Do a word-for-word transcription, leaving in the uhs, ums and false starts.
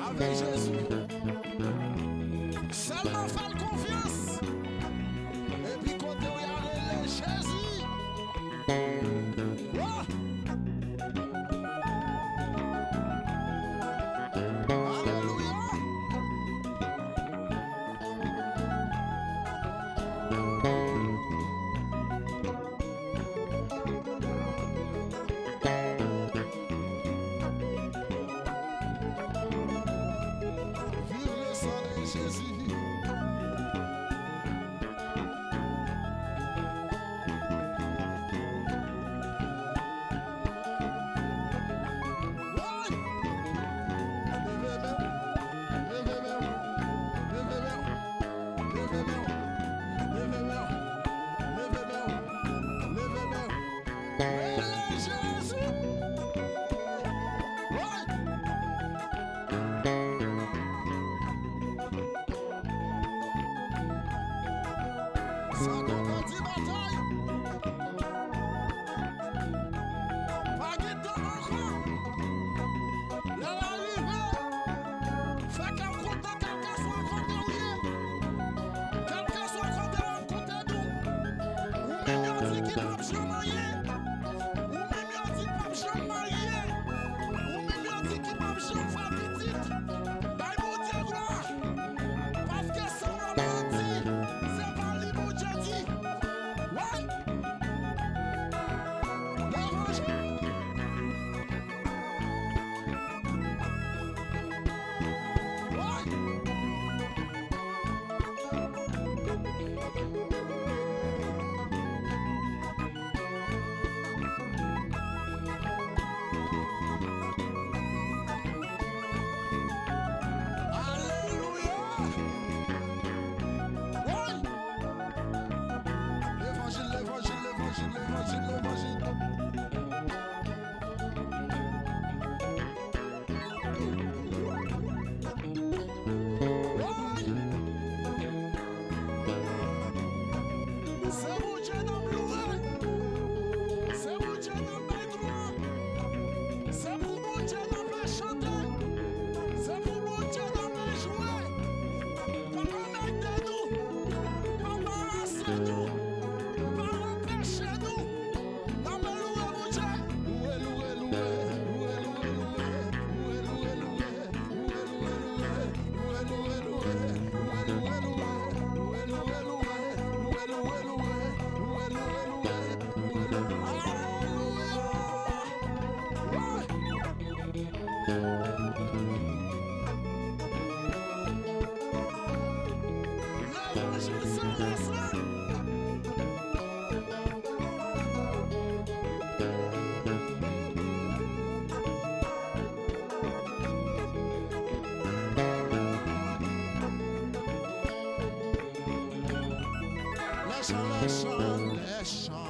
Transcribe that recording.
Avèk Jezi. Sèlman fè l konfyans. Epi kote w ye a, rele Jezi. Oh! Alelouya! Viv le sang de Jésus. Woy! Leve men w, leve men w, leve men w. Leve men w, leve men w, leve men w, leve men w. Rele Jezi! Woy! Sa konpati batay! Pa gen tan ankò! Lè w a rive, fè kè w kontan kèlkeswa kote w ye. Kèlkeswa kote w ap koute nou. Ou menm yo di ki p ap janm anyen. Ou menm yo di p ap janm marye. Ou menm yo di ki p ap janm fè pitit. Bay Bondye glwa. Paske sa w ap di, se pa li Bondye di. Woy! Levanjil! Woy! Alelouya! Woy! Levanjil, levanjil, levanjil, levanjil, levanjil. Woy! Se Bondye n ap louwe. Se Bondye n ap bay glwa. Se pou Bondye n ap chante. Se pou Bondye n ap jwe. Pa konekte nou. Pa barase nou. Pa anpeche nou. N ap louwe Bondye. Louwe, louwe, louwe. Louwe, louwe, louwe. Louwe, louwe, louwe. Alelouya! Levanjil se leson. Leson, leson, leson.